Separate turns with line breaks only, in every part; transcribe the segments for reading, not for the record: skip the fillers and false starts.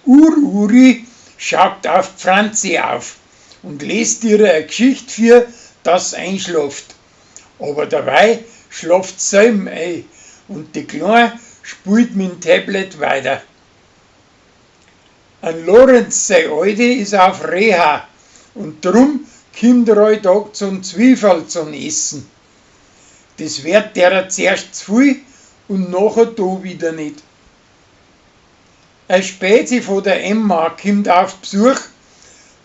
Ur-Uri schaugt auf Franzi auf und lest ihr a Gschicht für, dass einschlaft. Aber dabei schlaft selben ein und die Kleine spielt mit'm Tablet weiter. An Lorenz sei Alte is auf Reha und drum kimmt er all Tag zum Zwiefal zum Essen. Des werd derer zuerst zu viel und nachher do wieder nit. A Spezi von der Emma kimmt auf Besuch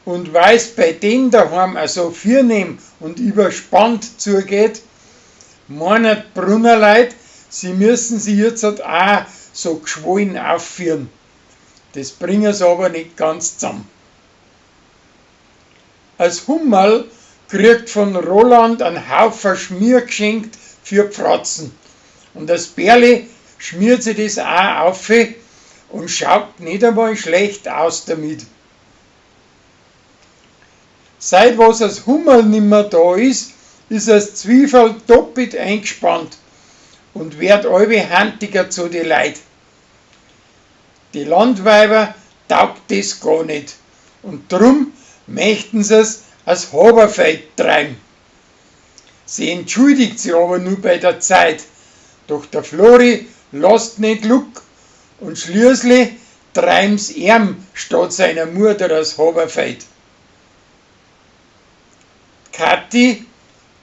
und weil's bei den daheim so fürnehm und überspannt zugeht, meinen d'Brunnerleit, sie müssen sich jetzt auch so gschwollen aufführen. Des bringen sie aber nicht ganz zusammen. As Hummerl kriegt von Roland an Haufen Schmier geschenkt für d'Fratzen. Und das Bärli schmiert sich das auch auf und schaut nicht einmal schlecht aus damit. Seit was das Hummerl nimmer da ist, ist das Zwiefal doppelt eingespannt und werd allwe hantiger zu die Leut. Die Landweiber taugt des gar nicht und drum möchten sie's als Haberfeld treiben. Sie entschuldigt sich aber nur bei der Zeit, doch der Flori lasst nicht luck und schließlich treiben's ihm statt seiner Mutter das Haberfeld. Kathi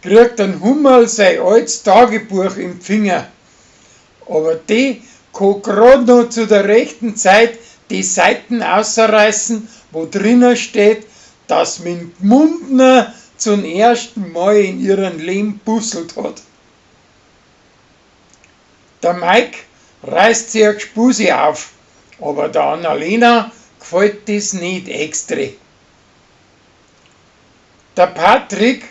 kriegt an Hummerl sein altes Tagebuch im Finger, aber die kann grad noch zu der rechten Zeit die Seiten ausreißen, wo drinnen steht, dass mit'm Gmundner zum ersten Mal in ihrem Leben busselt hat. Der Mike reißt sich a Gspusi auf, aber der Annalena gefällt das nicht extra. Der Patrick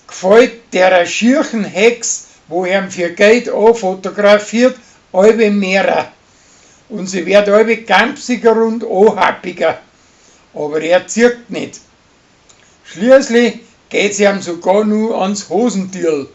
gefällt derer schierchen Hex, wo er für Geld anfotografiert, allwe mehrer. Und sie wird allwe gampsiger und anhappiger. Aber er zirkt nicht. Schließlich geht sie ihm sogar nur ans Hosentierl.